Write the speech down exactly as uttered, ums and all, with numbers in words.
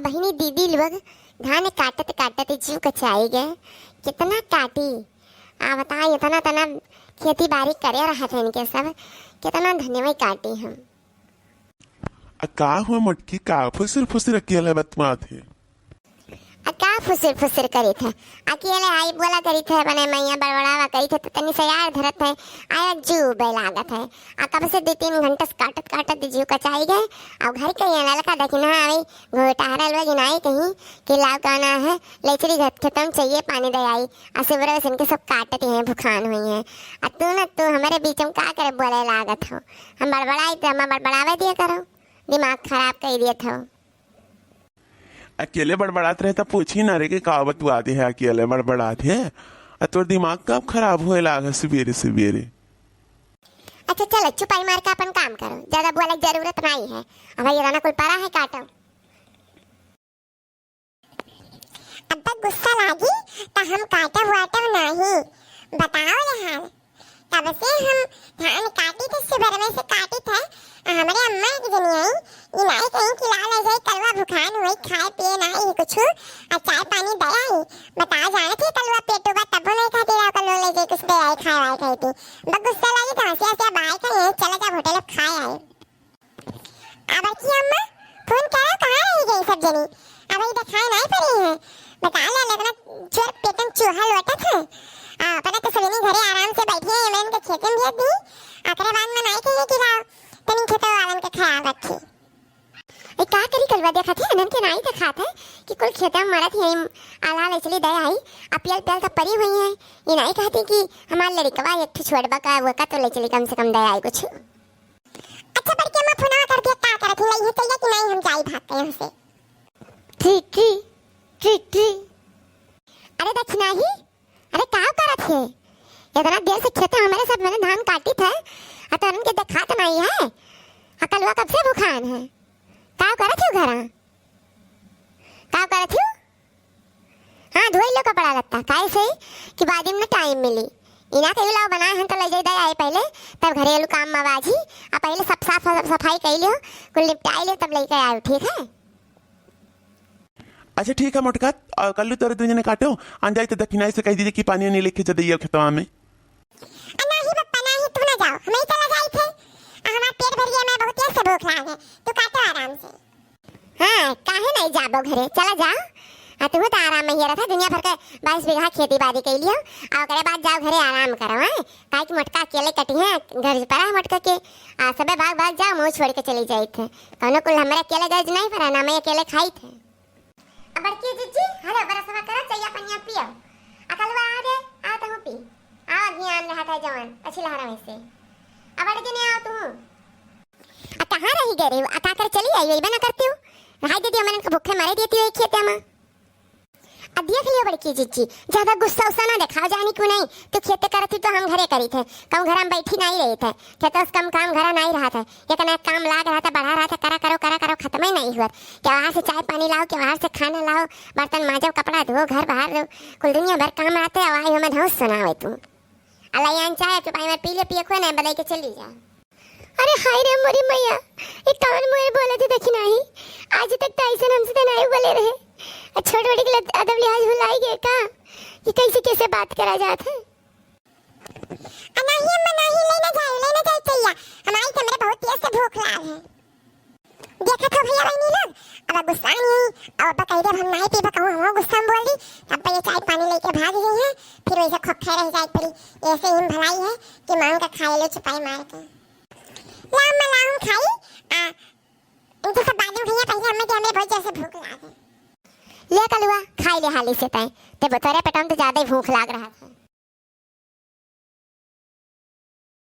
बहिनी दीदी लोग धान काटत काटत जीव कचाई गए। कितना काटी, आ बताई, इतना तना खेती बाड़ी करे रहत है इनके सब, कितना धन्यवाद काटी हम। आ का हुआ मोटकी, का फुसुर फुसुर अकेले बतमात है? आ का फुसुर फुसुर करीत है? अकेले आई बोला करीत है, बने मैया बड़बड़ावा करीत है, तो तनी से यार धरत है, आया जीव बे लागत है। आ कब से दो तीन घंटा से काटत काटत जीव कचाई गए। आ घर के यहाँ ललका दखिना आई, घोटारा लोग इनाई कहीं कि लाव काना है, लेचरी घट खतम चाहिए पानी दे आई। आ सुबह से इनके सब काटत हैं, भुखान हुई हैं। आ तू न, तू हमारे बीच में का करे बोले लागत हो? हम बड़बड़ाई तो हम बड़बड़ावे दिया करो, दिमाग खराब कर दिए थो। अकेले बड़बड़ात रहे त पूछी ना रे कि का बतुआत है, अकेले बड़बड़ात है। आ तोर दिमाग कब खराब होए लाग है सुबेरे सुबेरे? अच्छा चलो, चुपाई मार के अपन काम करो, ज्यादा बोले के जरूरत नहीं है। अब ये राना कुल परा है काटो। अब तक गुस्सा लागी त हम काटब वाटब नहीं। बताओ यार, तब से हम धान काटी थे, सुबह में से काटी थे। आ, हमरे अम्मा एक जनी आई, ई नाई कहीं कि ला ले जाई, कलवा भुखान हुई, खाए पिए नाई कुछ, आ चाय पानी दे आई। बता, जाने थे कलवा पेटू बा, तबो नहीं खाती रहो, कलवा ले जाई, कुछ दे आई, खाए वाए खाई थी। बस गुस्सा लागी तो हंसी हंसी बाय का, यहीं चले जा होटल खाए आई। आ बड़की अम्मा, फोन करो, कहाँ रही गई सब जनी? अब ई देखाई नहीं पड़ी है। बता ले, लगना चोर पेटन चूहा लोटत है। आ, अपना तो सविनी घरे आराम से बैठी है, मैं इनके खेते में भेज दी। आकरे बाद में नहीं कहिए कि लाओ, तनी खेतों वालन के ख्याल रखी। ए, का करी कलवा, देखत है, इनन के नाई देखात है कि कुल खेते में मरत है, आला ले चली दे आई, आ पियल पियल तो परी हुई है। ये नाई कहती कि हमार लड़कवा एक ठो छोड़बा का, वो का तो ले चली कम से कम दे आई कुछ। अच्छा बड़की अम्मा, फोनवा कर दिया, का करत ही, लइहे चलिया कि नहीं, हम जाई भाग के यहाँ से। ट्री, ट्री, ट्री, ट्री। अरे दखिनाही, अरे का करत है? इतना देर से खेते हमारे सब मैंने धान काटी थे, आ तो उनके देखात नहीं है। आ कलवा कब से भुखान है? का करत हो घरा? का करत हो? हाँ, धोई लो कपड़ा लत्ता, काहे से कि बाद में टाइम मिली। इना कहीं लाओ बनाए हम तो ले जाई दे आई पहले, तब घरेलू काम में बाजी, आ पहले सब साफ, सब सफाई कर लियो, कुल निपटाई लियो, तब लेके आयो, ठीक है? अच्छा ठीक है मोटका, आ, कल्लू तोरे दू जने काटो, आन जाई तो दखिनाही से कह दीजिए कि पानी वानी लेके चल दिया खेतवा में। आ, नाही पप्पा, नाही, तू ना जाओ, हम ही चला जाई थे। आ, हमार पेट भर गया, मैं बहुत तेज से भूख लाग है, तू काटो आराम से। हाँ, काहे नहीं जाबो घरे, चला जा। आ, तू तो आराम में ही रहता, दुनिया भर के बाईस बीघा खेती बाड़ी कैली हो, आ ओकरे बाद जाओ घरे आराम करो, हैं? काहे कि मोटका अकेले कटी है, घर पर है मोटका के, आ, सबे भाग भाग जाओ, मुँह छोड़ के चली जाई थे। कौनो कुल हमरे अकेले गरज नहीं पड़ा, ना मैं अकेले खाई थे। अब बड़की जिज्जी, हेलो, बरसवा करो, चैया पनिया पियो। अकलवा आ रे, आ तहूँ पी। आओ, अग्नि आन रहा था जवान, अच्छी लहरा में से। अब बड़े जने आओ तू। आ कहाँ रही गए रहे हो? आ का कर चली आई, वही बना करती हो। रहाई दे दियो, मन इनका भूखे मारे देती हो एक खेते में। आ देख लियो बड़की जिज्जी, ज्यादा गुस्सा उस्सा ना दिखाओ, जानी क्यों नहीं। तू खेते करत ही तो हम घरे करी थे, कहूँ घर में बैठी नहीं रही थे। खेतों से कम काम घरा नहीं रहा था, एक ना एक काम लाग रहा था, बढ़ा रहा था, करा करो, करा करो, खत्म ही नहीं हुआ। क्या वहाँ से चाय पानी लाओ, क्या वहाँ से खाना लाओ, बर्तन मांजो, कपड़ा धो, घर बाहर दो, कुल दुनिया भर काम रहते, अब आई हमें धौंस सुनावे तू। अलायान चाय चुपाई में पी ले, पिए खोए नहीं, बदल के चली जा। अरे हाय रे मोरी मैया, ये कौन मुँह बोले थे दखिनाही? आज तक तो ऐसे हमसे तो नहीं बोले रहे। आ छोट बड़ी के लत-, अदब लिहाज भुलाई गए का कि कैसे कैसे बात करा जात है? आ नहीं अम्मा, नहीं, ले ना जाए, ले ना जाए चैया। हमारी तो मेरे बहुत तेज से भूख लाग है। देखत हो भैया बहिनी लोग, अब गुस्सा नहीं, अब अब कह दे हम नहीं पीबा, कहूँ हम गुस्सा में बोल दी, तब ये चाय पानी लेके भाग गई है, फिर वैसे खोखे रह जाए पड़ी। ऐसे ही भलाई है कि मांग के खा ले चुपाई मार के। ला अम्मा, ला हम खाई। आ, इनके सब बाद में भैया, पहले हमें दे, हमें बहुत जैसे भूख लाग है। ले कलुआ, खाई ले हाली से तय, ते तोरे पेट में तो ज्यादा ही भूख लाग रहा है।